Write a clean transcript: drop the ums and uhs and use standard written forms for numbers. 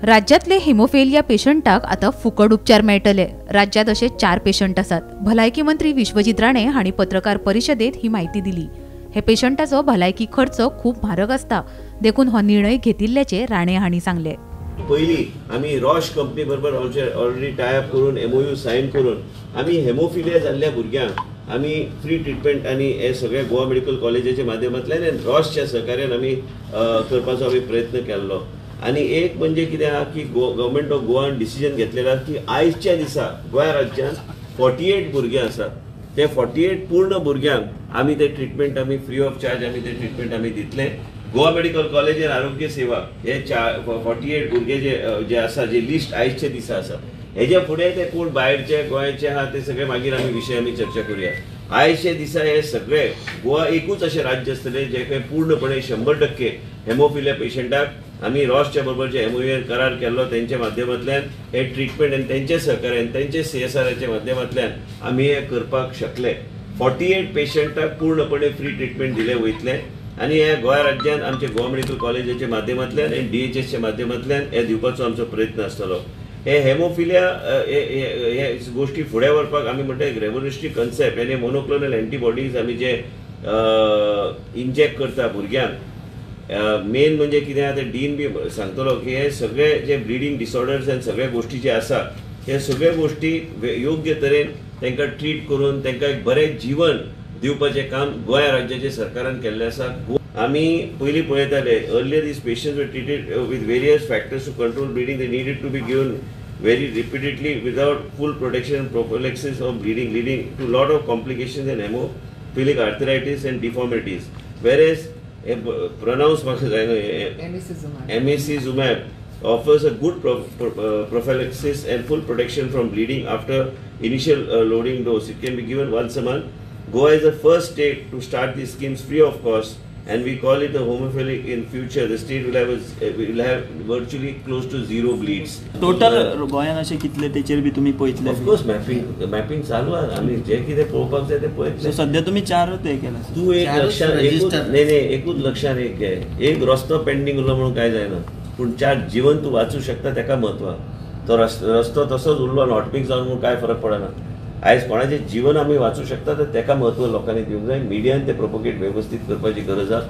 राज्यांतले हेमोफेलिया पेशंटाक आतां फुकट उपचार मेळटले. राज्यांत अशे 4 पेशंट आसात. भलायकी मंत्री विश्वजीत राणे हांणी पत्रकार परिशदेत ही म्हायती दिली. हे पेशंटाचो भलायकी खर्च खूब म्हारग आसता, देखून हो निर्णय घेतिल्ल्याचे राणे हांणी सांगले. पयली आमी रॉश कंपनी बरोबर ऑलरेडी टाय अप करून एमओयू सायन करून आमी हेमोफिलिया जाल्ल्या भुरग्यांक आमी फ्री ट्रिटमेंट आनी हे सगळे गोवा मेडिकल कॉलेजाच्या माध्यमांतल्यान आनी रॉशच्या सहकार्यान आमी करपाचो आमी प्रयत्न केल्लो. आनी एक म्हणजे कितें आहा की गव्हर्मेंट ऑफ गोवान डिसिजन घेतलेलें आहा की आयच्या दिसा गोंय राज्यांत 48 भुरगीं आसात, ते 48 पूर्ण भुरग्यांक आमी ते ट्रिटमेंट आमी फ्री ऑफ चार्ज आमी ते ट्रिटमेंट आमी दितले. गोवा मेडिकल कॉलेज आनी आरोग्य सेवा हे 48 भुरगे जे जे आसा, जे लिस्ट आयच्या दिसा आसा, हेज्या फुडें ते कोण भायरचे गोंयचे आहा ते सगळे मागीर आमी विशय आमी चर्चा करुया. आयच्या दिसा हे सगळे गोवा एकूच अशें राज्य आसतलें जे खंय पूर्णपणे 100% हेमोफिलिया पेशंटाक आमी रॉसच्या बरोबर जे एमओयू करार केल्लो तेंच्या माध्यमांतल्यान हे ट्रिटमेंट आनी तेंच्या सहकार्यान तेंच्या सीएसआराच्या माध्यमांतल्यान आमी हे करपाक शकले. 48 पेशंटाक पूर्णपणे फ्री ट्रिटमेंट दिले वयतले आनी हे गोंय राज्यान आमच्या गोवा मेडिकल कॉलेजाच्या माध्यमांतल्यान आनी डीएचएसच्या माध्यमांतल्यान हे दिवपाचो आमचो प्रयत्न आसतलो. हे हेमोफिलिया हे गोश्टी फुडें व्हरपाक आमी म्हणटा एक रेवोल्युशनरी कन्सेप्ट आनी मोनोक्लोनल एंटीबॉडीज आमी जे इंजेक्ट करता भुरग्यांक, मेन म्हणजे कितें आहा तें डीन बी सांगतलो की हे सगळे जे ब्लिडींग डिसऑर्डर्स आनी सगळे गोश्टी जे आसा हे सगळे गोश्टी योग्य तरेन तांकां ट्रीट करून तांकां एक बरें जीवन दिवपाचें काम गोंय राज्याच्या सरकारान केल्लें आसा. आमी पयलीं पळयताले earlier these patients were treated with various factors to control bleeding. They needed to be given very repeatedly without full protection and prophylaxis of bleeding, leading to lot of complications and hemophilic arthritis and deformities. Whereas, pronounce म्हाका जायना, emicizumab offers a good prophylaxis and full protection from bleeding after initial loading dose. It can be given once a month. Goa is the first state to start these schemes free of cost, and we call it the homophilic in future. The state will have virtually close to zero bleeds. Total गोंयान अशे कितले तेचेर बी तुमी पळयतले? Of course, mapping mapping चालू आहा. आमी जे कितें पळोवपाक जाय तें पळयतले. सो सध्या तुमी चारूच हे केला. तूं एक चारूच लक्षात एकूच register. न्ही न्ही, एकूच लक्षात एक घे, एक रस्तो पेंडींग उरलो म्हणून काय जायना, पूण चार जिवन तूं वाचूं शकता तेका म्हत्व आहा. तो रस्तो तसोच उरलो आनी हॉटमिक्स जावन म्हणून काय फरक पडना. आयज कोणाचें जिवन आमी वाचूं शकता तर तेका म्हत्व लोकांनी दिवंक जाय. मिडियान तें प्रोपोगेट वेवस्थीत करपाची गरज आहा.